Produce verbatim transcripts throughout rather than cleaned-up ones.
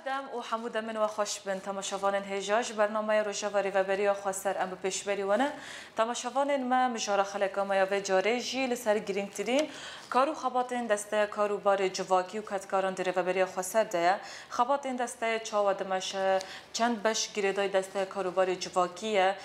Dem û hemû demên we xweş bin. Temaşevanên hêja, ji bernameya Rojeva Rêveberiya Xweser em bi pêşberî we ne. Temaşevanên me, mijara xeleka me ya vê carê jî li ser girîngtirîn kar û xebatên Desteya Kar û Barê Civakî û Kedkaran di Rêveberiya Xweser de ye. Xebatên desteyê çawa dimeşe, çend beş girêdayî Desteya Kar û Barê Civakî ye?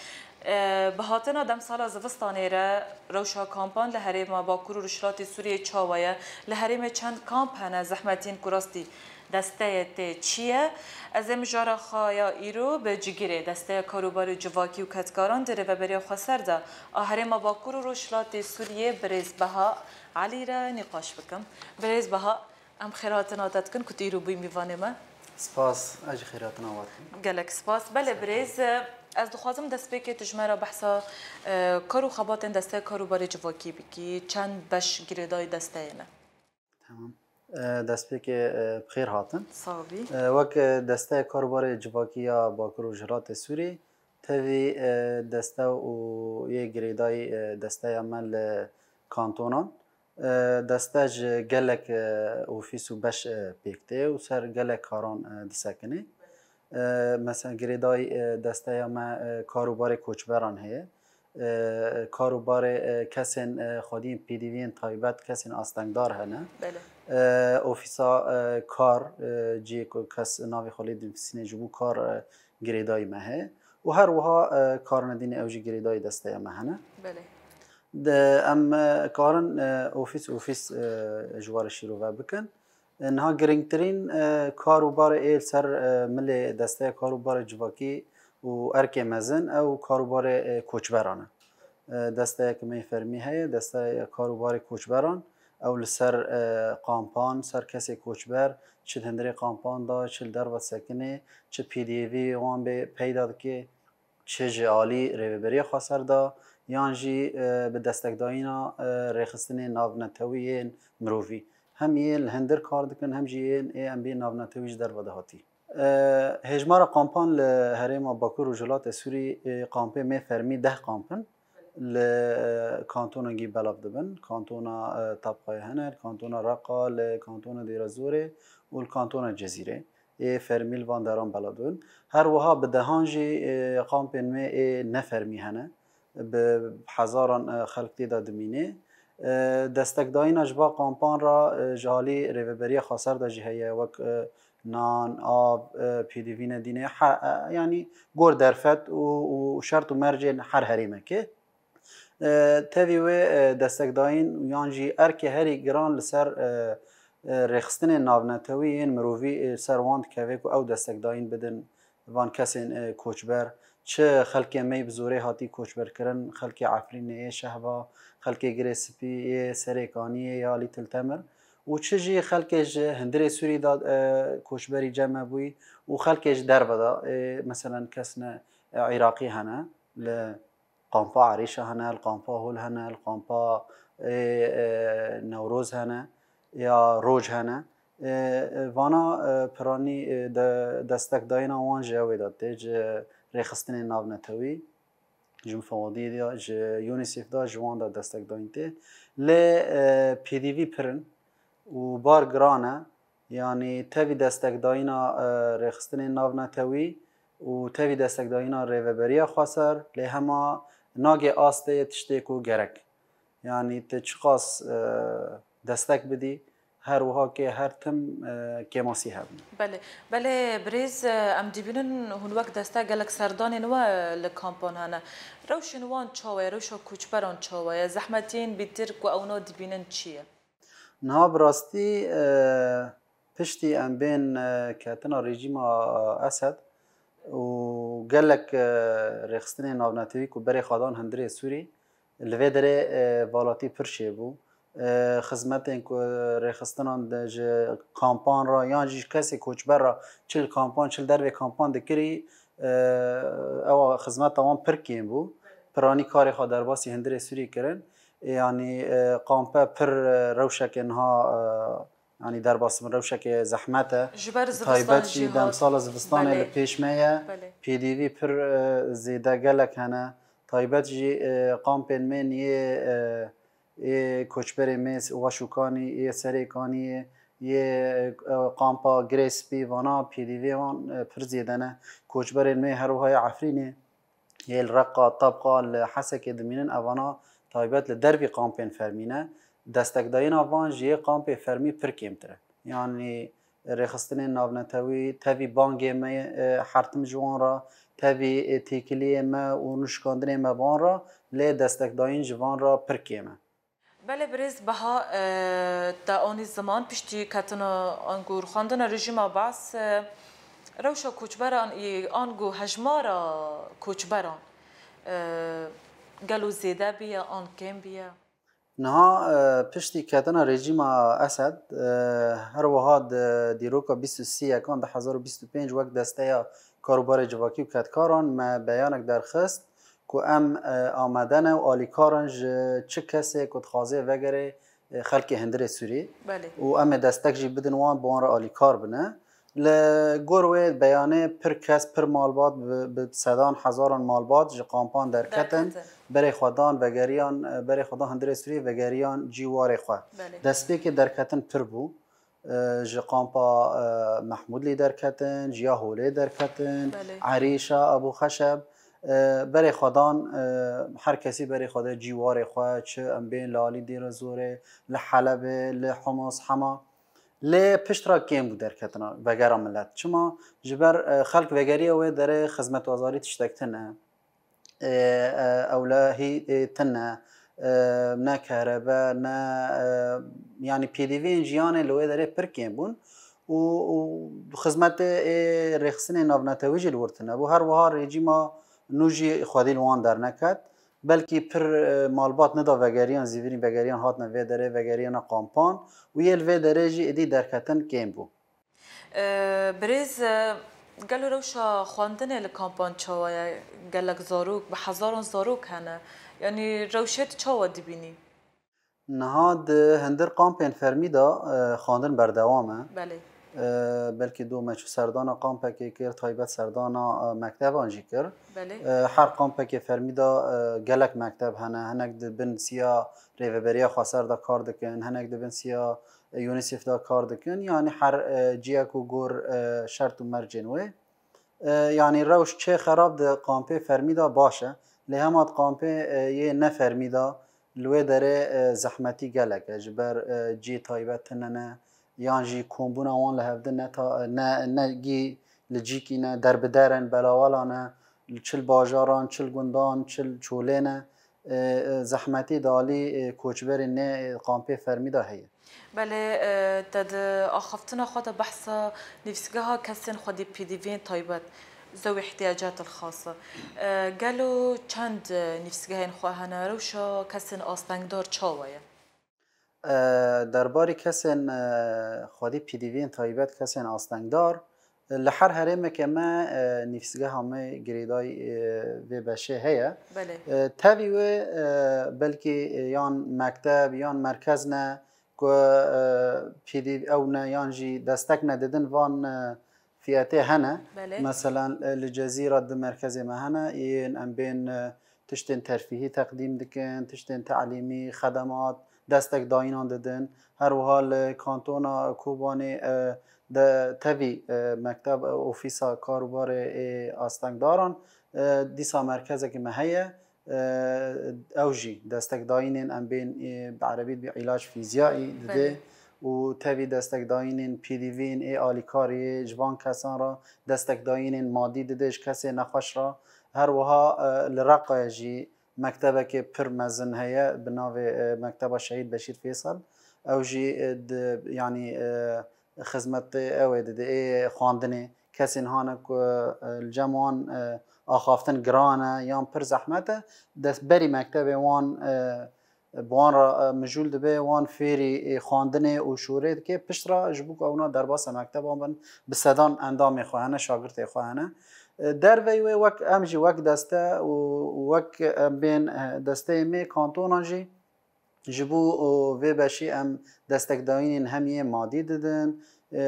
E, bi hatina demsala zivistanê re rewşa kampan li herêma Bakur û Rojhilatê Sûriyê çawa ye? Li herêmê çend kamp hene, zehmetiyên ku rastî desteyê tê çi ye? Ez ê mijara xwe ya îro bi cigirê Desteya Kar û Barê Civakî û Kedkaran di Rêveberiya Xweser de a herêma Bakur û Rojhilatê Sûriyê birêz Beha Elî re nîqaş bikim. Birêz Beha, em xêrhatina te dikin ku tu îro bûyî mîvanê me. Spas, ez jî xêrhatina we dikim. Gelek spas. Belê birêz, ez dixwazim destpêkê tu ji me re behsa, e, kar û xebatên Desteya Kar û Barê Civakî bikî. Çend beş girêdayî desteyê ne? Tamam. E, destpêkê, e, bi xêr hatin. Sax bî. E, wek, e, Desteya Kar û Barê Civakî ya Bakur û Rojhilatê Sûrî, tevî, e, deste û yê girêdayî, e, desteya me li kantonan. E, deste ji gelek, e, ofîs û beş, e, pêk tê û ser gelek karan, e, disekinê. E, mesela girêdayî, e, desteya me, e, kar û barê koçberan heye. E, kar û barê, e, kesên, e, xwediyên P D V'yên taybet, kesên astengdar hene. Belê. E, ofîsa, e, kar, e, cihê ku kes navê xwe lê dinivîsîne ji bo kar, e, girêdayî me heye. Û her wiha, e, karnedînê ew jî girêdayî desteya me hene. Belê. De, em, e, karin, e, ofîs ofîs, e, ji we re şîrove bikin. E, niha girîngtirîn, e, kar û barê ê li ser, e, milê Desteya Kar û Barê Civakî û erkê mezin ew kar û barê, e, koçberan e. E, desteyek me fermî heye, Desteya Kar û Barê Koçberan, ew li ser, e, kampan, ser kesê koçber, çi di hundirê kampan de, çi li derve sekinê, çi P D V'yê wan bê peyda dike, çi ji alî Rêveberiya Xweser de, yan jî, e, bi destekdayîna, e, rêxistinên navnetewî yên mirovî. Hem yên li hundir kar dikin, hem jî yên ê em bê navnetewî ji derve de hatî. E, hêjmara kampan li herêma Bakur û Rojhilatê Sûrî, e, kampê me fermî deh kamp in. Li kantonekî belav dibin. Kantona, e, Tabqayê hene, li kantona Reqa, li kantona Dêrezorê û li kantona Cezîrê. Ê fermî li van deran belav dibin. Her wiha bi dehan jî, e, kampên me ê nefermî hene. Bi hezaran, e, xelk tê de dimîne. E, destekdayîna ji ba kampan re, e, ji alî Rêveberiya Xweser de jî heye, wek, e, nan, av, e, P D V'yê dînê, he, e, yanî gor derfet û, û şert û mercên her herêmekê. E, tevî wê, e, destekdayîn yan jî erkê herî giran li ser, e, e, rêxistinên navnetewî yên mirovî, e, ser wan dikeve ku ew destekdayîn bidin van kesên, e, koçber. Çi xelkê me yî bi zorê hatî koçberkirin, xelkê Efrînê yê Şehba, xelkê Girê Spî yê Serêkaniyê ya Lîtil Temir û çi jî xelkê ji hundirê Sûrî de, e, koçberî cem me bûyî û xelkê ji derve de, e, meselen kes ne, e, Iraqî hene li Kampa Erîşa hene, li Kampa Hol hene, li Kampa, ê, ê, Newroz hene, ya Roj hene. Ê, ê, vana, ê, piranî, ê, de, destekdayîna wan ji ew ê de tê, ji rêxistinên navnetewî, ji mifewadiyê de, ji UNICEF de, ji wan de destekdayîn tê. Lê, ê, P D V pir in û bar giran e. Yanî tevî destekdayîna, e, rêxistinên navnetewî û tevî destekdayîna Rêveberiya Xweser, lê hema nagê astê tiştê ku gerek. Yanî tu çiqas, e, destek bidî, her wiha kê her tim, e, kêmasî hebin. Belê, belê birêz, e, em dibînin hûn wek deste gelek serdanên we, e, li kampan hene. Rewşên wan çawa ye? Rewşa koçberan çawa ye? Zehmetiyên bîtir ku ewna dibînin çi ye? Niha bi rastî, e, piştî em bên, e, ketina rejîma, e, Esed û gelek, e, rêxistinên navnetewî ku berê xwe dan hundirê Sûrî, li vê derê, e, valatî pir çêbû. E, xizmetên ku rêxistinan de ji kampan re yan jî ji kesê koçber re, çi li kampan, çi li dervê kampan dikirî, e, ewa xizmeta wan pir kêm bû. Piranî karê xwe derbasî hundirê Sûrî kirin. Yanî, e, kampe pir, e, rewşeke niha, e, yanî derbas bin rewşeke zehmet e. Ji ber zivistan Taybet jî jî hat. Demsala zivistanê Belê. Li pêş me ye. Belê. P D V pir, e, zêde gelek hene. Taybet jî, e, kampên me niyê, e, ê koçberê me Weşûkanî, ê Serêkaniyê, yê e, kampa Girê Spî vana P D V wan e, pir zêde ne. Koçberên me her wiha yê Efrînê, yê li Reqa, Tebqa, li Hesekê dimînin, evana taybet li dervî kampên fermî ne. Destekdayîna van ji yê kampê fermî pir kêmtir e. Yanî rêxistinên navnetewî tevî bangê me e, hertim ji wan re, tevî e, têkiliyê me û nuşkandinê me van re, lê destekdayîn ji van re pir kêm e. Belê birêz Beha, e, te anî ziman piştî ketina ango rûxandina rejîma Baas, e, rewşa koçberan ê ango hejmara koçberan, e, gelo zêde bûye an kêm bûye? Niha e, piştî ketina rejîma Esed, e, her wiha di dîroka bîst û sê yekan du hezar û bîst û pênc wek desteya karûbarê civakî û kedkaran me beyanek derxist ku em e, amade ne û alîkar in ji çi kesê ku dixwaze vegere e, xelkê hundirê Sûrî Belê. Û em ê destek jî bidin wan, bi wan re alîkar bine. Li gor wê beyanê pir kes, pir malbat, bi, bi sedan hezaran malbat ji kampan derketin, Derketin. Berê xwe dan, vegeriyan, e, berê xwe dan hundirê Sûriyê, vegeriyan cî warê xwe. Belê. Destpêkê derketin pir bû. E, ji kampa e, Mehmûdlî derketin, ji ya Holê derketin, Belê. Erîşa, Ebû Xeşeb, e, berê xwe dan, e, her kesî berê xwe de cî warê xwe, çi em bên li alî Dêrezorê, li Helebê, li Humus, Hema. Lê pişt re kêm bû derketina vegera milet. Çima? Ji ber e, xelk vegeriya wê derê xizmetwazarî tiştek tune. E, e, ewlehî e, tune, e, ne kehrebe, ne e, yanî pêdiviyên jiyanê li wê derê pir kêm bûn û, û xizmetê ê rêxistinê navnetewî jî li wir tune bû. Her wiha rejîma nû jî xwedî li wan derneket. Belkî pir e, malbat nida vegeriyan, zîvirî vegeriyan hatine vê derê, vegeriyana kampan û yê li vê derê jî êdî derketin kêm bû. E, Birêz, e, gelo rewşa xwendinê li kampan çawa ye? Gelek zarok, bi hezaran zarok hene. Yanî rewşê tu çawa dibînî? Niha di hundir kampên fermî de e, xwendin berdewam e. Belê. E, belkî do me çû serdana kampekê kir, taybet serdana e, mekteban jî kir. Belê. E, her kampekê fermî de e, gelek mekteb hene. Hinek di bin siya Rêveberiya Xweser de kar dikin, hinek di bin siya e, UNICEF de kar dikin. Yanî her e, ciyek û gor e, şert û mercên wê. E, yanî rewş çê xerab di kampê fermî de baş e. Lê hema di kampê e, yê ne fermî de li wê derê e, zehmetî gelek e. Ji ber e, cî taybet tune ne, yan jî kombûna wan li hevdin ne, ta, ne, ne gî li cîkî ne, derbidere ne, belawela ne, li çil bajaran, çil gundan, çil çolê ne. E, e, zehmetî di alî e, koçberên nê e, kampê fermî de heye. Belê, e, te di axaftina xwe de behsa nivîsgeha kesên xwedî pêdiviyên taybet, zewî ihtiyacatil xasa. E, gelo çend e, nivîsgehên xwe hene, rewşa kesên astengdar çawa ye? E, derbarê kesên e, xwedî pêdiviyên taybet, kesên astengdar, li her herêmeke me e, nivîsgeha me girêdayî e, vê beşê heye. Belê. E, tevî wê e, belkî e, yan mekteb yan merkez ne ku e, pêdî ew ne yan jî destek nedidin van e, fiyetê hene. Belê. Meselan e, li Cezîra di merkezê me hene, yên em bên e, tiştên terfîhî teqdîm dikin, tiştên te'lîmî, xedemat, destek dayînan didin. Her wiha li kantona Kobanê e, de tevî e, mekteb, e, ofîsa karûbarê ê astengdaran e, dîsa merkezekî me heye. E, ew jî destekdayînên em bên e, bi erebî dibê îlaç fîzyaî didê Belê. Û tevî destekdayînên pêdiviyên ê alîkariyê ji van kesan re, destekdayînên madî didê ji kesê nexweş re. Her wiha e, li Reqayê jî mektebekê pir mezin heye bi navê e, Mekteba Şehîd Beşîr Fêsal. Ew jî e, di, yanî e, xizmetê ew ê dide, ê xwendinê. Kesên hane ku e, li cem wan e, axaftin giran e yan pir zehmet e, dest berî mektebê wan e, bi wan re e, mijûl dibe, wan fêrî e, xwendinê û şûrê dike. Pişt re ji bo ku ewna derbasa mekteban bin, bi sedan endamê xwe hene, şagirtê xwe hene. E, derveyî wê wek em jî wek deste û wek em bên e, desteyê me kantonan jî ji bo vê beşî em destekdayînên hem yê madî didin, e,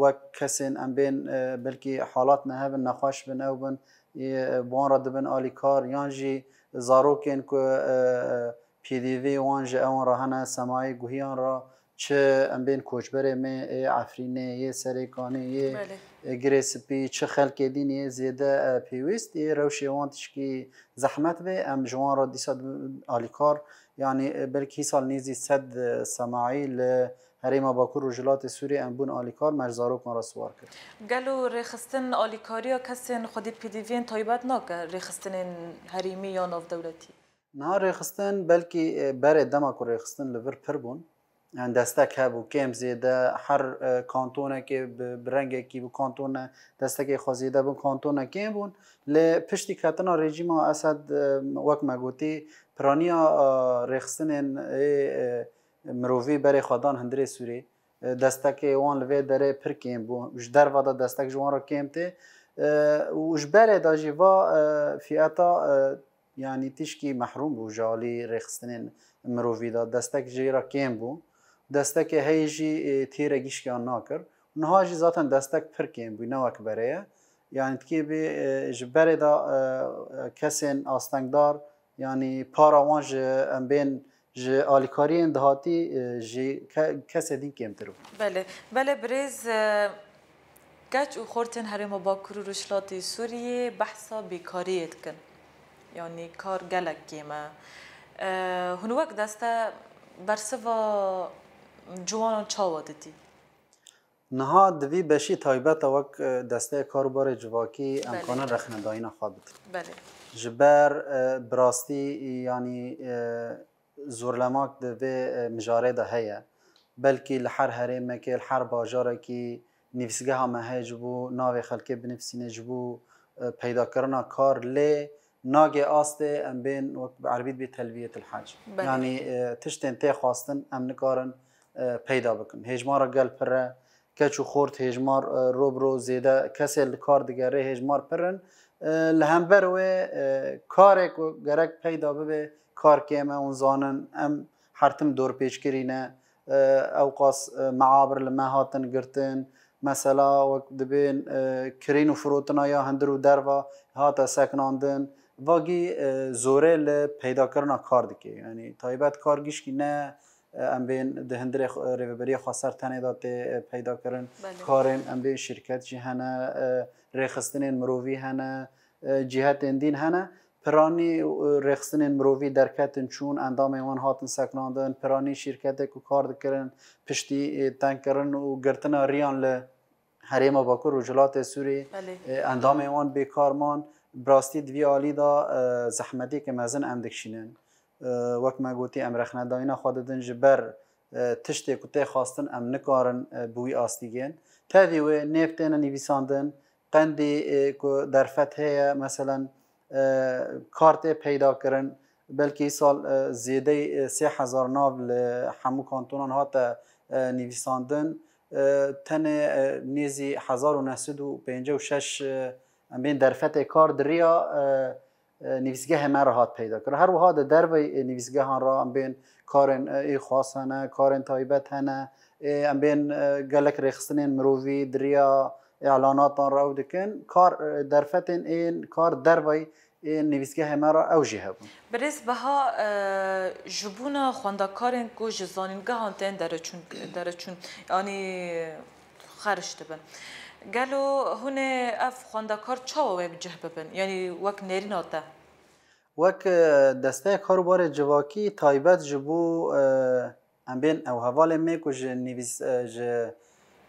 wek kesên em bên e, belkî halat ne hebin, nexweş bin, ew bin, e, bi wan re dibin alîkar, yan jî zarokên ku e, e, pêdivî wan ji ewan re hene, semayê guhiyan re, Çi em bên koçberê me ê Efrînê, yê Serêkanê, yê Belê. e, Girê Spî, çi xelkê dîn ê zêde, e, pêwîst ê rewşê wan tişkî zehmet be, em ji wan re dîsa dibin alîkar. Yanî, e, belkî hîsal nêzî sed, e, semaî li herêma Bakur Rojhilatê Sûriyê em bûn alîkar, me ji zarokan re siwar kir. Gelo rêxistin alîkariya kesên xwedî pêdiviyên taybet nake rêxistinên herêmî ya navdewletî? Niha rêxistin belkî, e, berê dema ku rêxistin li vir pir bûn. Yani destek hebû, kêm zêde, her, e, kantonekê bi, bi rengekî bi kantone, destekê xwe zêde bûn, kantone kêm bûn. Lê piştî ketina rejîma Esed, e, wek me gotî, piraniya, e, rêxistinên ê, e, mirovî berê xwe dan hundirê Sûrê. E, destekê wan li vê derê pir kêm bû. Ji derve de destek ji wan re kêm tê. E, û ji berê de jî va, e, fiyeta, e, yanî tişkî mehrûm bû ji alî rêxistinên mirovî de. Destek jê re kêm bû. Destekê heyî jî, e, têre gişkiyan nakir. Niha jî zaten destek pir kêm bû, ne wek berê ye. Yanî tikê bê, e, ji berê de, e, e, kesên astengdar, yanî para wan ji em bên ji alîkariyên dihatî, e, ji ke-, kesê din kêmtir bû. Belê, belê birêz, e, keç û xortên herêma Bakur û Rojhilatê Sûriyê behsa bêkariyê dikin. Yanî kar gelek kêm e. E, hûn wek deste bersiva ciwanan çawa didî? Niha di vî beşî taybet de wek, e, desteya kar û barê civakî em Belê. kanin rexnedayîna xwe bidin. Belê. Ji ber, e, bi rastî, yanî, e, zorlemak di vê, e, mijarê de heye. Belkî li her herêmekê, li her bajarekî nivîsgeha me heye ji bo navê xelkê binivîsîne, ji bo, e, peydakirina kar, lê nagê astê em bên wek bi erbî dibê telbiyetil hec. Belê. Yanî, e, tiştên tê xwestin em nikarin, e, peyda bikin. Hêjmara gel pir e, keç û xort hêjmar, e, ro bi ro zêde kesê li kar digere, hêjmar pir in. E, li hember wê, e, karê ku gerek peyda bibe, kar kêm e, hûn zanin, em her tim dorpêçkirî ne. E, ewqas, e, meabir li me hatin girtin. Mesela wek dibên, e, kirîn û firotina ya hundir û derva hate sekinandin. Vagî, e, zorê li peydakirina kar dike. Yanî taybet kar gişkî ne, e, em bên di hundirê xwe, rêveberiya xweser tenê de tê, e, peyda kirin. Belê. Karên em bên şîrket jî hene, e, rêxistinên mirovî hene, e, cîhetên dîn hene. Piranî, e, rêxistinên mirovî derketin çûn, endamên wan hatin sekinandin, piranî şîrketê ku kar dikirin, piştî, e, tengkirin û girtina riyan li herêma Bakur û Rojhilatê Sûrê, Belê. e, endamên wan bêkar man. Bi rastî di vî alî de, e, zehmetiyeke mezin em dikişînin. E, wek me gotî, em rexnedayîna xwe didin ji ber, e, tiştê ku tê xwestin em nikarin, e, bi wî astî gên. Tevî wê nêv têne nivîsandin, qendî, e, ku derfet heye, meselen, e, kar tê peyda kirin. Belkî îsal, e, zêdeyî, e, sê hezar nav li hemû kantonan hate, e, nivîsandin. E, tenê, e, nêzî hezar û neh sed û pêncî û şeş, e, em bên derfetê kar di riya, e, e, nivîsgehê me re hat peyda kirin. Her wiha di derveyî, e, nivîsgehan re em bên karên, e, êxwas hene, karên taybet hene, e, em bên, e, gelek rêxistinên mirovî di riya îlanatan re ew dikin. Kar, e, derfetên ên kar derveyî ên nivîsgehê me re ew jî hebûn. Birêz Beha, e, ji bona xwendekarên ku ji zanîngehan tên dereçûn, dereçûn, yanî xeriş dibin. Gelo hûn ê ev xwendekar çawa wê bi cih bibin? Yanî wek nêrîna te? Wek, e, desteya kar û barê civakî taybet ji bo, e, em bên ew hevalên me ku ji nivîs-, e, ji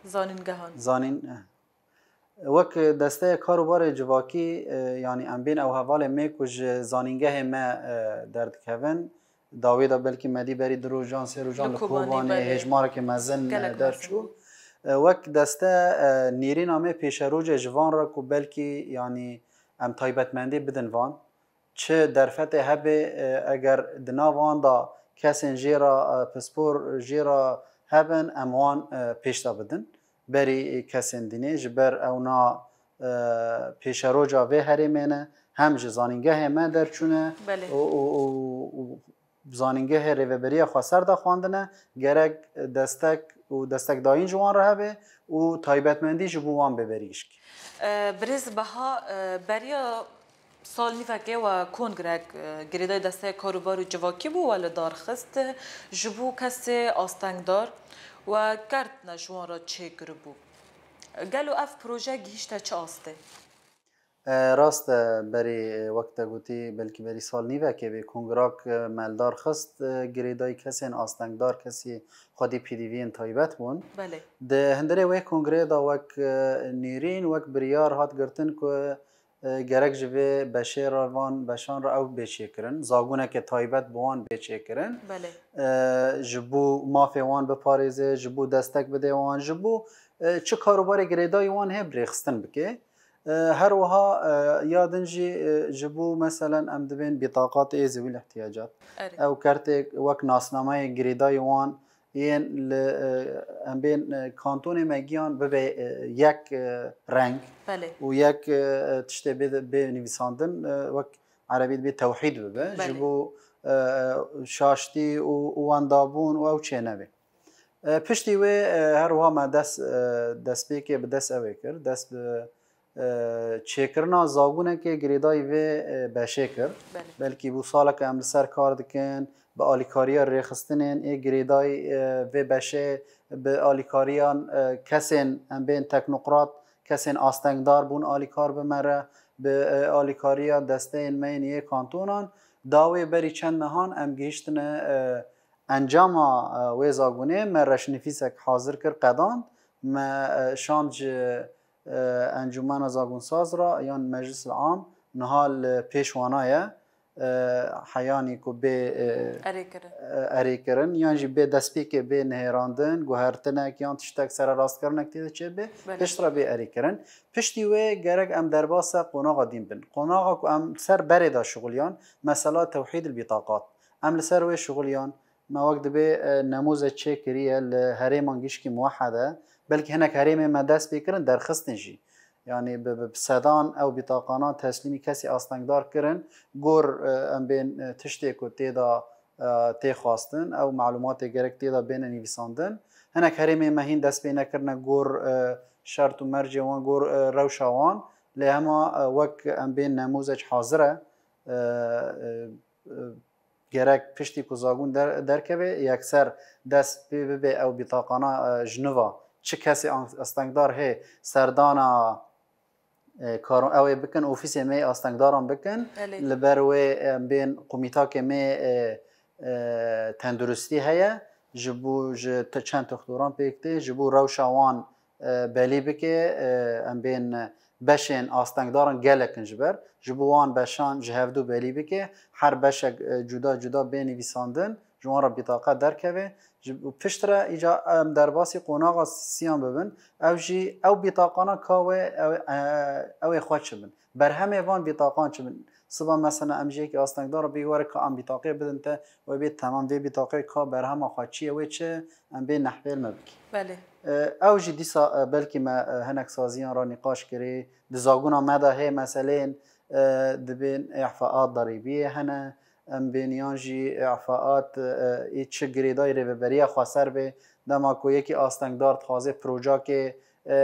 Zanîngehan. zanîn-, e, Wek desteya kar û barê civakî, e, yanî em bên ew hevalên me ku ji zanîngehê me, e, derdikevin, dawê de belkî me dî berî du rojan, sê rojan Li li Kobanê, Kobanê belê. hêjmarekê mezin, e, Gelek mezin derçû. bû. E, wek deste, e, nêrîna me pêşerojê ji van re ku belkî, yanî em taybetmendî bidin van. Çi derfetê hebe, e, eger di nav wan de kesên jê re, e, pispor jê re hebin, em wan, e, pêş de bidin. Berî kesên dînê, ji ber ewna, e, pêşeroja vê herêmê ne, hem ji zanîngehê me derçûne Belê. û, û, û, û zanîngehê rêveberiya xweser de xwendine, gerek destek û destekdayîn ji wan re hebe û taybetmendî ji bo wan bê berî gişkî. E, Birêz Beha, e, beriya Sal nîvekê we kongrek, e, girêdayî desteya karûbar û civakî bû, we li dar xist, e, ji bo kesê astengdar we kerd ne ji wan re çêkiribû. Gelo ev proje gihîşte çi astê? E, rast e, berî, e, wek te gotî, belkî berî sal nîvekê vê kongrak, e, me li dar xist, e, girêdayî kesên astengdar, kesî xwedî P D V'yên taybet bûn. Belê. Di hundirê wê kongreyê de wek, e, nêrîn, wek biryar hat girtin ku, e, gerek ji vê beşê re, van beşan re ew bê çêkirin. Zagûneke taybet bi wan bê çêkirin. Belê. E, ji bo mafê wan biparêze, ji bo destek bide wan, ji bo, e, çi karûbarê girêdayî wan heye bi rêxistin bike. E, her wiha, e, ya din jî, e, ji bo meselen em dibên bîtaqat ê zewîl ihtiyacat. Erê. Ew kertê wek nasnameyê girêdayî wan yên li, e, em bên, e, kantonê me giyan bibe, e, yek, e, reng Belê. û yek, e, tiştê bê, bê nivîsandin, e, wek erebî dibê tewhîd bibe. Belê. Ji bo, e, şaştî û, û wendabûn û ew çê nebe. E, piştî wê, e, her wiha me dest, e, destpêkê bi dest ew ê kir. Dest bi, e, çêkirina zagûnekê girêdayî vê, e, beşê kir. Belê. Belkî bû saleke em li ser kar dikin, bi alîkariya rêxistinên ê girêdayî, e, vê beşê, bi alîkariyan, e, kesên em bên teknokrat, kesên astengdar bûn alîkar bi me re, bi, e, alîkariya desteyên me yên yê kantonan. Dawê berî çend mehan em gihîştine, e, encama, e, wê zagûnê, me reşnivîsek hazir kir, qedand, me, e, şand ji, e, Encûmena Zagûnsaz re yan Meclis Am, niha li pêş wana ye, e, heyanî ku bê, e, Erê kirin. e, erê kirin, yan jî bê destpêkê bê nihêrandin, guhertinek yan tiştek sererastkirinek tê de çêbe, Belê. piştre bê erê kirin. Piştî wê gerek em derbasa qonaxa dîn bin. Qonaxa ku em ser berê de şixuliyan, mesela tewhîd il bîtaqat. Em li ser wê şixuliyan, me wek dibê, e, nemûze çê kiriye li herêman gişkî muwehede, belkî hinek herêmê me dest pê kirin, derxistin jî. Yanî bi, bi, bi sedan ew bîtaqana teslîmî kesî astengdar kirin, gor, e, em bên, e, tiştê ku tê de, e, tê xwestin, ew malûmatê gerek tê de bêne nivîsandin. Hinek herêmê me hîn dest pê nekirine gor, e, şert û mercê wan, gor, e, rewşa wan. Lê hema, e, wek em bên nemûzec hazir e. E, e, e, gerek piştî ku zagûn der-, derkeve, yekser dest pê bibe ew bîtaqana, e, ji nû ve. Çi kesê an-, astengdar hê serdana, e, kar-, ew ê bikin, ofîsê me yê astengdaran bikin. Belê. Li ber wê, e, em bên komîtakê me, e, e, tenduristî heye. Ji bo, ji ti-, çend toxtoran pêk tê, ji bo rewşa wan, e, belî bike, e, em bên, e, beşên astengdaran gelek in ji ber. Ji bo wan beşan ji hevdu belî bike, her beşek, e, cuda cuda bê nivîsandin, ji wan re bîtaqe derkeve. Ji, û piştre îca em derbasî qonaxa siyan bibin. Ew jî ew bîtaqana ka wê ew, e, ew ê xwe çi bin. Berhemê van bîtaqan çi bin. Siba mesela em ji yekî astengdar re bê were ka em bîtaqê bidin te, wê bê temam vê bîtaqê ka berhema xwe çi ye, wê çi, em bê nehpêl me bikî. Belê. E, ew jî dîsa, e, belkî me, e, hinek saziyan re nîqaş kirî. Di zagûna me de hê meseleyên, e, dibên îfaat darîbiyê hene. Em bên yan jî îfaat, e, ê çi girêdayî rêveberiya xweser bê. Dema ku yekî astengdar dixwaze procakê, e,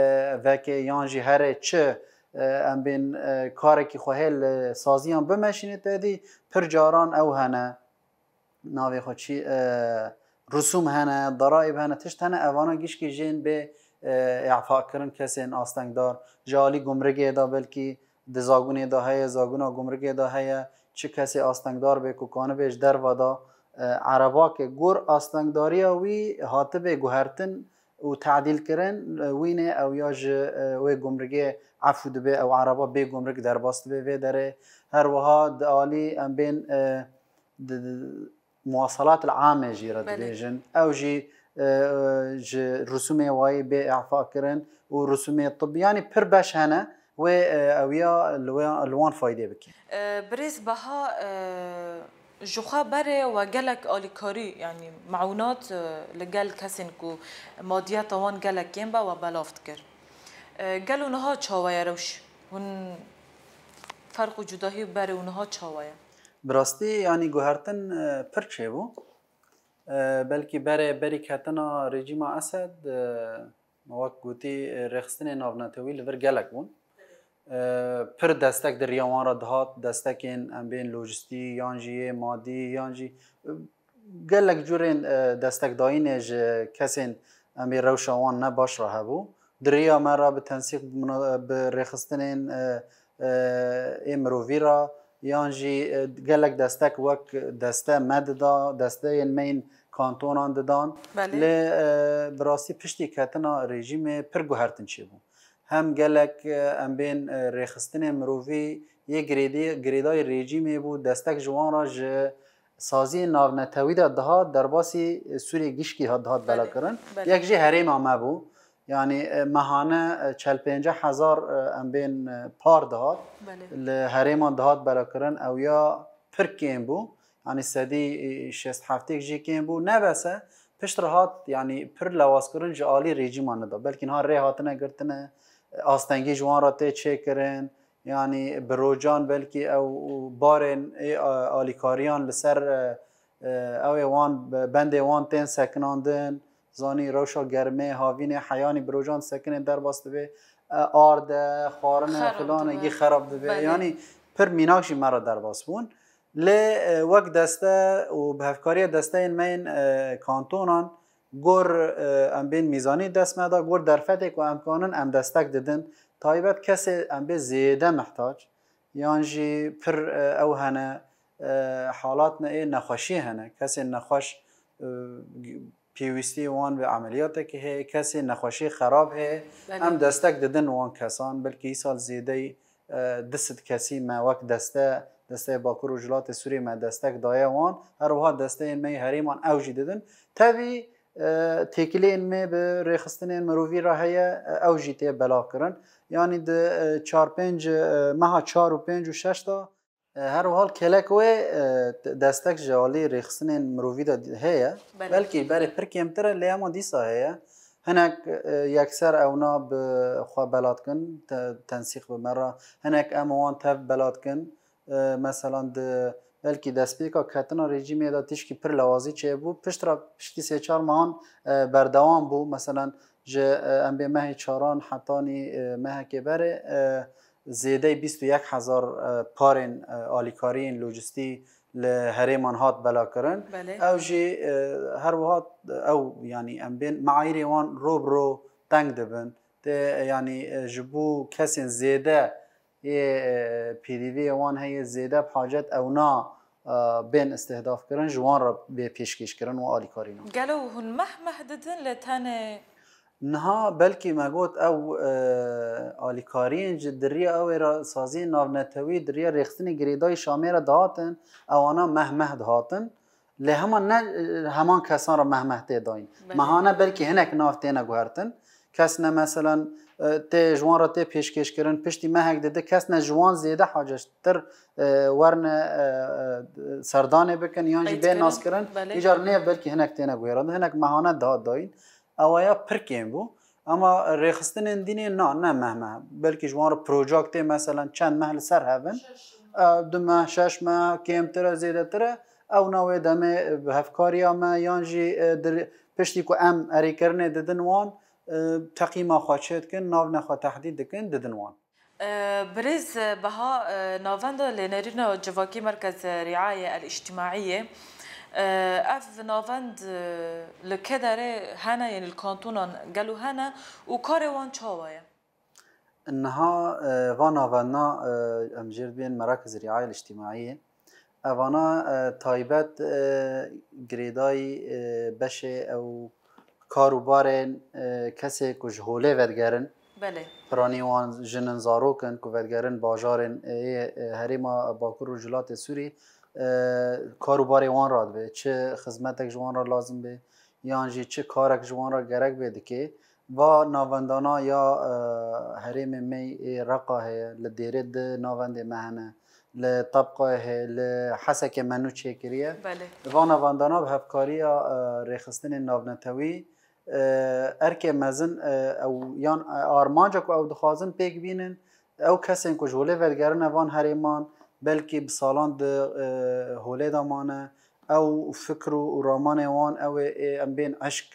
veke yan jî herê çi, e, em bên, e, karekî xwe hê li saziyan bimeşîne, te dî pir caran ew hene. Navê xwe çi, e, rusûm hene, daraîb hene, tişt hene, evana gişkî jên bê, e, îfa kirin kesên astengdar. Ji alî gumrigê de belkî di zagûnê de heye, zagûna gumrigê de heye, çi kesê astengdar bê ku kanibê ji derve de, e, erebake gor astengdariya wî hatibê guhertin û tadîl kirin, e, wînê ew ya ji, e, wê gumrigê efû dibe, ew ereba bê gumrik derbas dibe vê derê. Her wiha di alî em bên, e, di, di, muwaselat ame jî re Belê. Dibêjin. Ew jî, e, ji rusûmê wayî bê îfa kirin û rusûmê tibî. Yanî pir beş hene wê, e, ew ya li wê, li wan faydê bike. E, Birêz Beha, e, ji xwe berê we gelek alîkarî, yanî mewnat, e, li gel kesên ku madiyeta wan gelek kêm be we belav dikir. E, gelo niha çawa ye rewş? Hûn ferq û cudahî berê û niha çawa ye? Bi rastî, yanî guhertin, e, pir çêbû. E, belkî berê, berî ketina rejîma Esed, e, wek gotî, e, rêxistinê navnetewî li vir gelek bûn. E, pir destek di riya wan re dihat, destekên em bên lojistî yan jî yê madî yan jî, e, gelek curên, e, destekdayînê ji kesên em ê rewşa wan ne baş re hebû. Di riya me re bi tensîq bi muna-, bi rêxistinên, e, e, ê mirovî re yan jî, e, gelek destek wek deste me dida, desteyên me yên kantonan didan. Belê. Lê, e, bi rastî piştî ketina rejîmê pir guhertin çêbû. Hem gelek, e, em bên, e, rêxistinên mirovî yê girêdî-, girêdayî rejîmê bû, destek ji wan re ji saziyên navnetewî de dihat, derbasî, e, Sûriyê gişkî hat, dihat Belê, belakirin. Belê. Yek jî herêma me bû. Yanî, e, mehane, e, çel pênceh hezar, e, em bên, e, par dihat. Belê. Li herêman dihat belakirin, ew ya pir kêm bû. Yanî sedî şêst heftêk jî kêm bû. Ne bes e, pişt re hat, yanî pir lewazkirin ji alî rejîman de. Belkî niha rê hatine girtine, astengî ji wan re tê çêkirin. Yanî bi rocan belkî ew barên ê, a, alîkariyan li ser, e, e, ew ê wan, bendê wan tên sekinandin. Zanî rewşa germê, havînê, heyanî bi rocan sekinê derbas dibe. E, arde, xwarine, Xerab filan dibe. Êgî xerab dibe. Belê. Yanî pir mînak jî me re derbas bûn. Lê, e, wek deste û bi hevkariya desteyên me yên, e, kantonan gor, e, em bên mîzanî dest me da, gor derfetê ku em kanin em destek didin. Taybet kesê em bê zêde mehtac, yan jî pir, e, ew hene, e, halatne ê nexweşî hene. Kesên nexweş, e, pêwîstî wan bi emeliyatekê heye, kesê nexweşî xerab heye. Belê. Em destek didin wan kesan, belkî îsal zêdeyî e, du sed kesî me wek deste, desteyê Bakur û Rojhilatê Sûriyê me destek daye wan. Her wiha desteyên me yê herêman ew jî didin. Tevî, e, têkiliyên me bi rêxistinên mirovî re heye, e, ew jî tê belavkirin. Yanî di, e, çar pênc, e, meha çar û pênc û şeş de, e, her wiha li kelek wê, e, destek ji alî rêxistinên mirovî de heye. Belê. Belkî berê pir kêmtir e, lê hema dîsa heye. Hinek, e, yekser ewna bi xwe bela dikin, te-, tensîq bi me re. Hinek em wan tev bela dikin. E, meselan di belkî destpêka ketina rejîmê de tişkî pir lewazî çêbû. Pişt re, piştî sê çar mehan, e, berdewam bû. Meselan ji, e, em bê mehê çaran hetanî, e, mehekê berê, e, zêdeyî bîst û yek hezar, e, parên, e, alîkariyên lojistî li herêman hat belakirin. Belê. Ew jî, e, her wiha ew, yanî em bên meayîrê wan ro bi ro teng dibin. Tê, yanî, e, ji bo kesên zêde yê, e, pêdiviyê wan heye, zêde bi hacet ewna, e, bên îstihdafkirin, ji wan re bê pêşkêşkirin û alîkarînan. Gelo hûn meh meh didin lê tenê Niha belkî me got ew, e, alîkariyên ji di riya ew ê re saziyên navnetewî, di riya rêxistinê girêdayî Şamê re dihatin, ewana meh meh dihatin. Lê hema ne, e, heman kesan re meh meh tê dayîn. Belê. Mehane belkî hinek nav têne guhertin. Kes ne meselan, e, tê ji wan re tê pêşkêşkirin, piştî mehek dide kes ne ji wan zêde hacettir, e, werne, e, e, serdanê bikin yan jî Qeyd bê kirin. Naskirin. Belê. Îcar nêv belkî hinek têne guherandin. Hinek mehane dihat dayîn. Ewaya pir kêm bû. Ema rêxistinên dînê na, ne meh meh. Belkî ji wan re projak tê, meselan çend meh li ser hev in. Şeş meh. E, du meh, şeş meh, kêmtir e, zêdetir e. Ewna wê demê bi hevkariya me yan jî, e, dir-, piştî ku em erêkirinê didin wan, e, teqîma xwe çê dikin, navne xwe tehdîd dikin, didin wan. E, Birêz Beha, e, Navenda Lênerîna Civakî Merkez Riayê El Îctimaiyê, e, ev navend, e, li kê derê hene, yên li kantonan gelo hene û karê wan çawa ye? Niha, e, va navenda, e, em jê dibên Merakez Riayê El Îctimaiyê. Evana, e, taybet, e, girêdayî, e, beşê ew kar û barên, e, kesê ku ji holê vedigerin, Belê. Piranî wan jin in, zarok in ku vedigerin bajarên, e, yê, e, herêma Bakur û Rojhilatê Sûrî, e, kar û barê wan radibe. Çi xizmetek ji wan re lazim be, yan jî çi karek ji wan re gerek be dike. Va navendana ya, e, herêmê me yê Reqa heye, li Dêrê di navendê me hene, li Tebqayê heye, li Hesekê me nû çêkiriye. Belê. Va navendana bi hevkariya, e, rêxistinên navnetewî, e, erkê mezin, e, ew yan, e, armanca ku ew dixwazin pêk bînin, ew kesên ku ji holê vedigerine van herêman, belkî bi salan di, e, holê de mane, ew fikr û, û ramanê wan ew ê, ê em bên eşk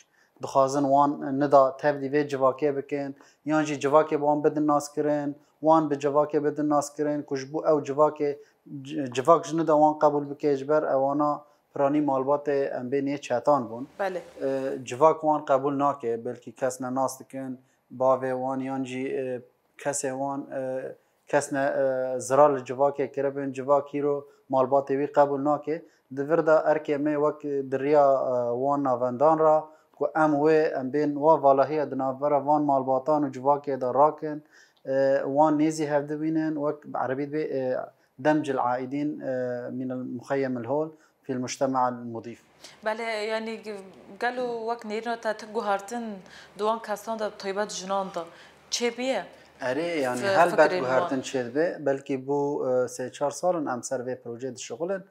dixwazin wan nida tevlî vê civakê bikin, yan jî civakê bi wan bidin naskirin, wan bi civakê bidin naskirin, ku ji bo ew civakê, ci-, civak ji nida wan qebûl bike, ji ber ewana piranî malbatê em bên yê çetan bûn. Belê. E, civak wan qebûl nake, belkî kes ne nas dikin, bavê wan yan jî, e, kesê wan, e, kes ne, e, zirar li civakê kiribin, civak hîro malbatê wî qebûl nake. Di vir de erkê me wek di riya, e, wan navendan re ku em wê, em bên wa valahiya di navbera van malbatan û civakê de rakin, e, wan nêzî hev dibînin, wek bi erebî dibê, e, demcil aidîn, e, min el muxeyyem el hol fî el mujtema el mudîf. Belê, yanî g-, gelo wek nêrîna te tu guhertin di wan kesan de, bi taybet jinan de çêbiye? Erê, yanî Fi-, helbet fikrên guhertin çêdibe. Belkî bû, e, sê çar sal in em ser vê projeyê dişixulin.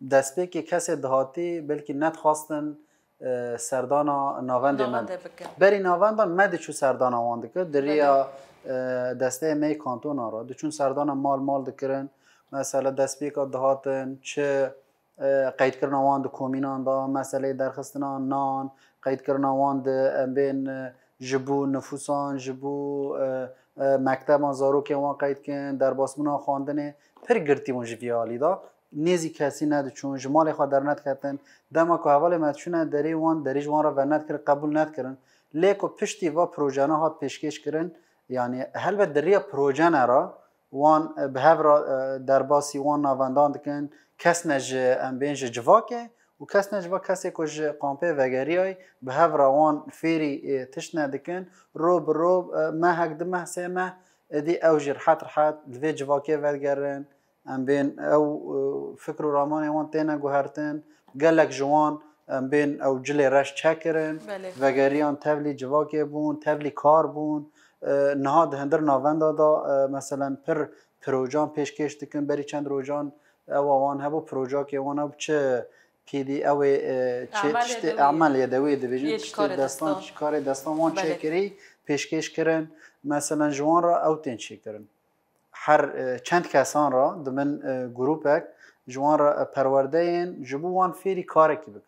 Destpêkê kesê dihatî belkî nedixwastin, e, serdana navendê me Navendê bike. bike. Berî navendan me diçû serdana wan dikir. Di riya, e, desteyê me yê kantona re diçûn serdana mal mal dikirin. Mesela destpêka dihatin çi, e, qeydkirina wan di komînan de, meseleyê derxistina nan, qeydkirina wan di, em bên, e, ji bo nifûsan, ji bo, e, e, mekteban zarokên wan qeyd kin, derbasbûna xwendinê, pir girtî bûn ji vî alî de. Nêzî kesî nediçûn, ji malê xwe dernediketin. Dema ku hevalê me diçûne derê, wan derî ji wan re venedikir, qebûl nedikirin. Lê ku piştî va projena hat pêşkêş kirin, yanî helbet di riya projene re wan, e, bi hev re, e, derbasî wan navendan dikin, kes ne ji, em bên ji civakê û kes ne ji va kesê ku ji kampê vegeriyayî, bi hev re wan fêrî, e, tiştine dikin. Ro bi ro, e, mehek, du meh, sê meh, êdî ew jî rihet rihet li vê civakê vedigerin. Em bên ew, e, fikr û ramanê wan têne guhertin. Gelek ji wan, em bên ew cilê reş çekirin. Belê. Vegeriyan tevlî civakê bûn, tevlî kar bûn. E, niha di hundir navenda de, e, meselen pir procan pêşkêş dikin. Berî çend rocan ewa wan hebû, projakê wan hebû, çi P D, ew ê, e, çi Emelê tiştê dewê. Emelê dewê dibêjin, Yê tiştê karê destan, destan. çi karê destan wan Belê. çêkirî, pêşkêş kirin. Meselen ji wan re ew tên çêkirin. Her, e, çend kesan re di min, e, grûpek ji wan re, e, perwerdeyên ji bo wan fêrî karekî bikin.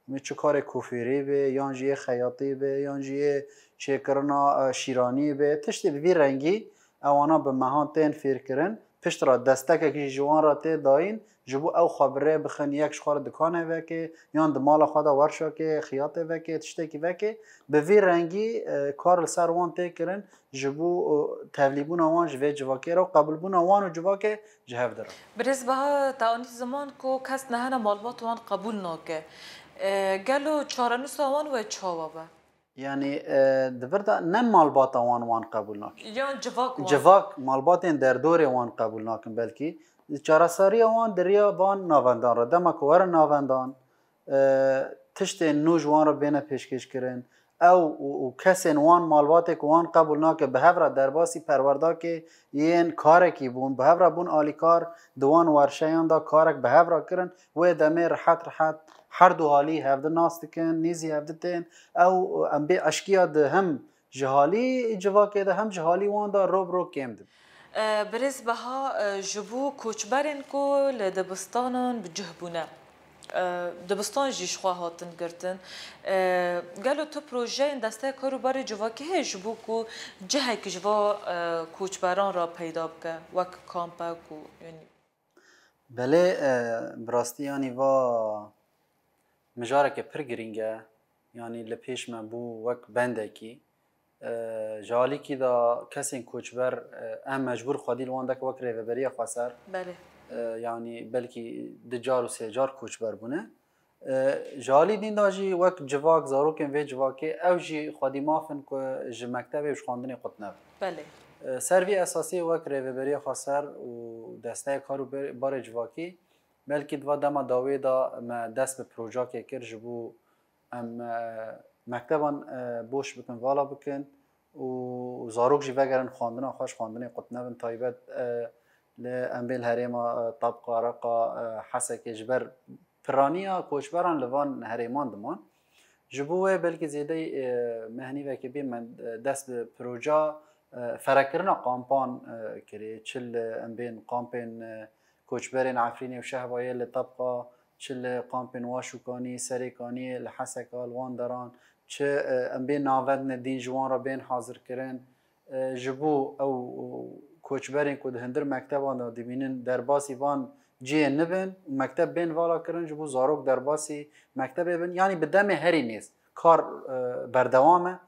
Min çi karê kufêrê be, yan jî yê xeyatî be, yan jî yê çêkirina, e, şîranî be, tiştê bi vî rengî ewana bi mehan tên fêrkirin. Pişt re destekek jî ji wan re tê dayîn, ji bo ew xwe bi rê bixin, yek ji xwe re dikanê veke, yan di mala xwe de werşakê, xiyatê veke, tiştekî veke. Bi vî rengî, e, kar li ser wan tê kirin, ji bo, e, tevlîbûna wan ji vê civakê re û qebûlbûna wan û civakê ji hev dire. Birêz Baha, te anî ziman ku kes nehene malbat wan qebûl nake. E, gelo çarenûsa wan wê çawa be? Yanî, e, di vir de ne malbata wan wan qebûl nake. Yan civak wan? Civak, malbatên derdorê wan qebûl nakin belkî. Çareseriya wan di riya van navendan re. Dema ku werin navendan, e, tiştên nû ji wan re bêne pêşkêş kirin. Ew û, û kesên wan malbatê ku wan qebûl nake, bi hev re derbasî perwerdakê yên karekî bûn, bi hev re bûn alîkar, di wan werşeyan de karek bi hev re kirin. Wê demê rihet rihet her du halî hevdi nas dikin, nêzî hevdi tên. Ew, em bê eşkiya di hem ji halî civakê de hem ji halî wan de ro bi ro kêm dibin. E, Birêz Baha, e, ji bo koçberên ku li dibistanan bi cih bûne, e, dibistan jî ji xwe hatin girtin. E, gelo tu projeyên Desteya Kar û Barê Civakî heye ji bo ku cihekî ji va, e, koçberan re peyda bike, wek kampek û, yanî? Belê, e, bi rastî yanî va mijareke pir girîng e. Yanî li pêş me bû wek bendekî. E, ji alîkî de kesên koçber, e, em mecbûr xwedî li wan deke wek Rêveberiya Xweser. Belê. E, yanî belkî du car û sê car koçber bûne. E, ji alî din de jî wek civak, zarokên vê civakê, ew jî xwedî maf in ku ji mektebê û ji xwendinê qut nebin. Belê. E, ser vî esasî wek Rêveberiya Xweser û Desteya Kar û Ber-, Barê Civakî, belkî di va dema dawê de me dest bi projakê kir ji bo em, e, mekteban, e, boş bikin, vala bikin û zarok jî vegerin xwendina xwe, ji xwendinê qut nebin. Taybet, e, li em bê li herêma, e, Tabqa, Reqa, e, Hesekê ji ber piraniya koçberan li van herêman diman. Ji bo wê belkî zêdeyî, e, mehnîvekê bê me, e, dest bi proja, e, ferekirina kampan, e, kirê. Çi li em bên kampên, e, koçberên Efrînê û Şehbayê li Tabqa, çi li kampên Waşûkanî, Serêkaniyê, li Heseka, li wan deran, çi, e, em bên navendine dîn ji wan re bên hazirkirin, e, ji bo ew, koçberên ku di hundir mekteban de dimînin derbasî van cihê nibin û mekteb bên vala kirin, ji bo zarok derbasî mektebê bin, yanî bi demê herî nêz kar e, berdewam e.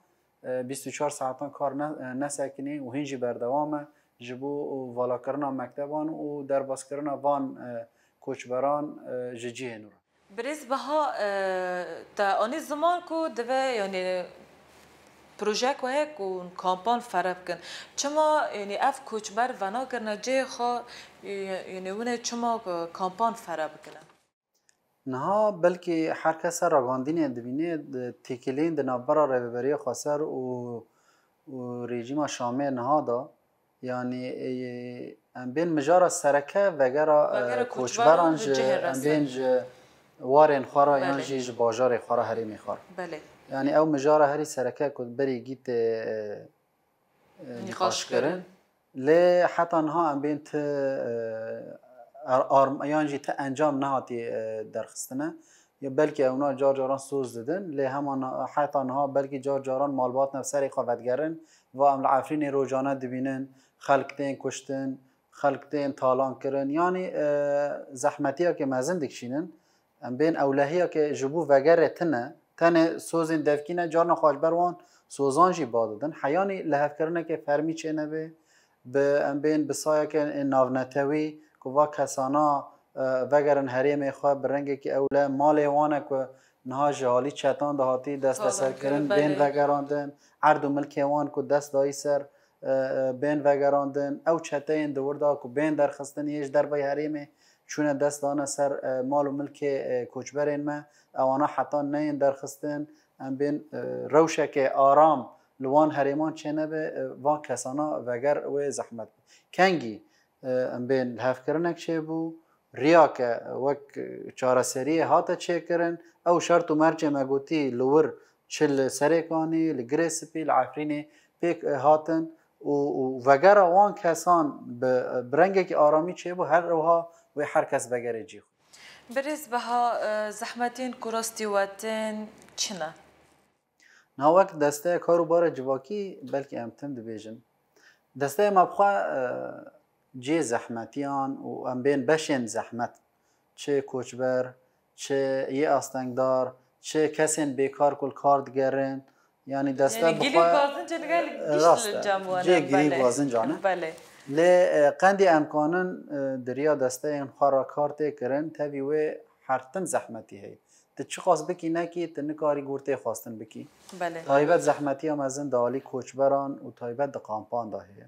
E, bîst û çar saetan kar ne, e, nesekinî û hîn jî berdewam e ji bo valakirina mekteban û derbaskirina van e, koçberan e, ji cihê nû re. Birêz Beha, e, te anî ziman ku divê, yanî, projek we heye ku kampan fere bikin. Çima, yanî, ev koçber venakirine cihê xwe, e, yanî, hûn ê çima, e, kampan fere bikine? Niha belkî her kes ser ragandinê dibîne, di têkiliyên di navbera Rêveberiya Xweser û, û rejîma Şamê niha de, yanî, e, em bên mijara sereke vegera, e, Vegera koçberan koçberan ji, ji cihê em resen. Bên ji warên xwe re yan Belê. Jî ji bajarê xwe re, herêmê xwe re. Belê. Yanî ew mijara herî sereke ku berî gî tê, e, e, Nîqaş nîqaş kirin. Kirin. Lê heta niha em bên ti, e, ar-, arm-, yan jî ti encam nehatî, e, derxistine. Ya belkî ewna car caran soz didin, lê hema na-, heta niha belkî car caran malbat ne bi serê xwe vedigerin. Va em li Efrînê rojane dibînin, xelk tên kuştin, xelk tên talan kirin. Yanî, e, zehmetiyeke mezin dikişînin. Em bên ewlehiyeke ji bo vegerê tune, tenê sozên devkî ne, carna xwe ji ber wan sozan jî ba didin. Heyanî lihevkirineke fermî çênebe, bi em bên bi sayeke navnetewî ku va kesana, e, vegerin herêmê xwe, bi rengekî ewle malê wan e ku niha ji alî çetan de hatî desteserkirin, Talan kirin, bên belê. Vegerandin, erd û milkê wan ku dest dayî ser, e, e, bên vegerandin. Ew çeteyên di wir de ku bên derxistin yê ji derveyî herêmê çûne dest dane ser, e, mal û milkê, e, koçberên me, ewana heta neyên derxistin, em bên, e, rewşeke aram li wan herêman çênebe, e, van kesana veger wê zehmet be. Kengî, e, em bên lihevkirinek çêbû, riyake wek çareseriyê hate çêkirin, ew şert û mercê me gotî li wir çi li Serêkanî, li Girê Spî, li Efrînê pêk, e, hatin û, û vegera wan kesan bi, bi rengekî aramî çêbû, her wiha wê her kes vegerê cî xwe. Birêz Beha, e, zehmetên ku rastî we tên çi ne? Niha wek desteya kar û barê civakî belkî em tim dibêjin. Desteya me bi xwe, e, cihê zehmetiyan û em bên beşên zehmet, çi koçber, çi yê astengdar, çi kesên bêkar ku li kar digerin, yanî deste Yanî bi gilî xwe, gazince li gel e, giş rast li e, cem wan cihê e, gilî belê. Gazincan e. Belê. Lê, e, qendî em kanin, e, di riya desteyên xwe re kar tê kirin, tevî wê her tim zehmetî heye. Tu çiqas bikî nekî, tu nikarî gor tê xwestin bikî. Belê. Taybet zehmetiya mezin di alî koçberan û taybet di kampan de heye.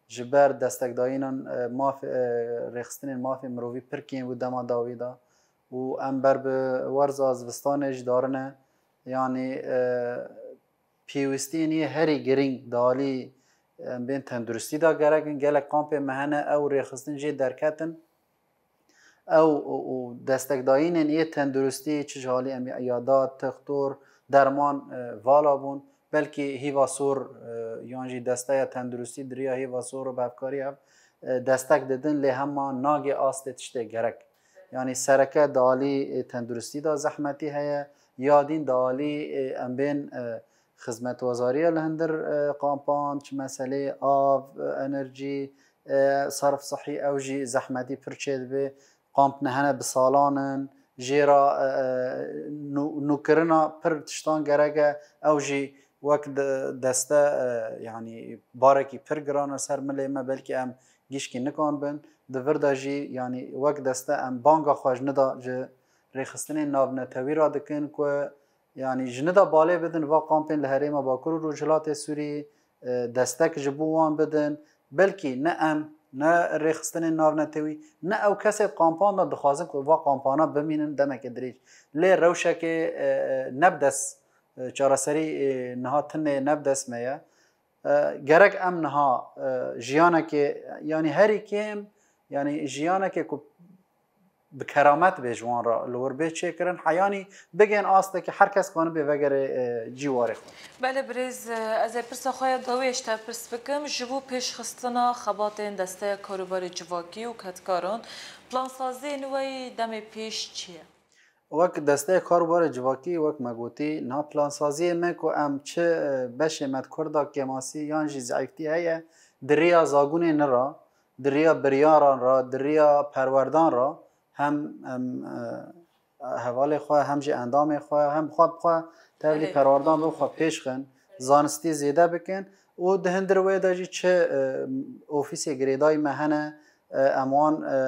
Ji ber destekdayînan, e, mafê, e, rêxistinên mafê mirovî pir kêm bû dema dawî de û em ber bi werza zivistanê jî darine. Yanî, e, pêwîstiyên yê herî girîng di alî, em bên tenduristî de gerek in. Gelek kampê me hene, ew rêxistin jê derketin. Ew û, û destekdayînên yê tenduristî, çi ji halî em îyadat, textor, derman, e, vala bûn. Belkî Hîva Sor, e, yan jî desteya tenduristî di riya Hîva Sor û bi hevkarî hev, e, destek didin, lê hema nagê astê tiştê gerek. Yanî sereke di alî, e, tenduristî de zehmetî heye, ya dîn di alî, e, em bên, e, xizmetwezariya li hundir, e, kampan, çi meseleyê av, e, enerjî, e, serf sihî, ew jî zehmetî pir çêdibe. Kamp ne hene bi salan in, jê re, e, e, nû-, nûkirina pir tiştan gerek e, ew jî wek de-, deste, e, yanî barekî pir giran e ser milê me, belkî em gişkî nikan bin. Di vir de jî, yanî wek deste em banga xwe ji nida ji rêxistinên navnetewî re dikin ku Yanî ji nida balê bidin va kampên li herêma Bakur û Rojhilatê Sûriyê, e, destek ji bo wan bidin. Belkî ne em, ne rêxistinên navnetewî, ne ew kesê di kampan de dixwazin ku va kampana bimînin demeke dirêj. Lê rewşekê, e, e, ne bi dest, e, çareserî, e, niha tinê ne bi dest me ye. E, gerek em niha, e, jiyanekê, yanî herî kêm, yanî jiyanekê ku bi keramet bê ji wan re li wir bê çêkirin, heyanî bigên astekî her kes kanibe vegerê, e, cî warê xwe. Belê birêz, e, ez ê pirsa xwe ya dawiyê ji te pirs bikim. Ji bo pêşxistina xebatên Desteya Karûbarê Civakî û kedkaran, plansaziyên we yê demê pêş çi ye? Wek Desteya Karûbarê Civakî, wek me gotî, niha plansaziyê me ku em çi, e, beşê me di Kurda kêmasî yan jî zeîftî heye, Di riya zagonên re, di riya biryaran re, di riya perwerdan re hem em, e, hevalê xwe, hem jî endamê xwe, hem xwe bi xwe tevlî Belê. perwerdan bin, xwe pêş xin, zanistî zêde bikin û di hundir wê de jî çi, e, ofîsê girêdayî me hene, e, em wan, e,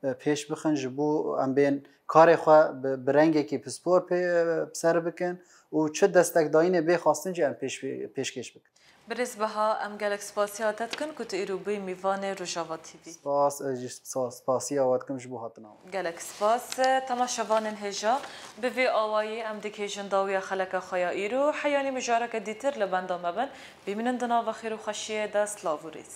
e, pêş bixin, ji bo em bên karê xwe bi, bi rengekî pispor pê, e, ser bikin û çi destekdayînê bê xwestin jî em pêş, pêşkêş bikin. Birêz Beha, em gelek spasiya te dikin ku tu îro bûyî mîvanê Rojava T V. Spas, ez jî spa-, spasiya we dikim ji bo hatina we. Gelek spas. Temaşevanên hêja, bi vê awayî em digihêjin dawiya xeleka xwe ya îro. Heyanî mijareke dîtir li benda me bin. Bimînin di nava xêr û xweşiyê de. Silav û rêz.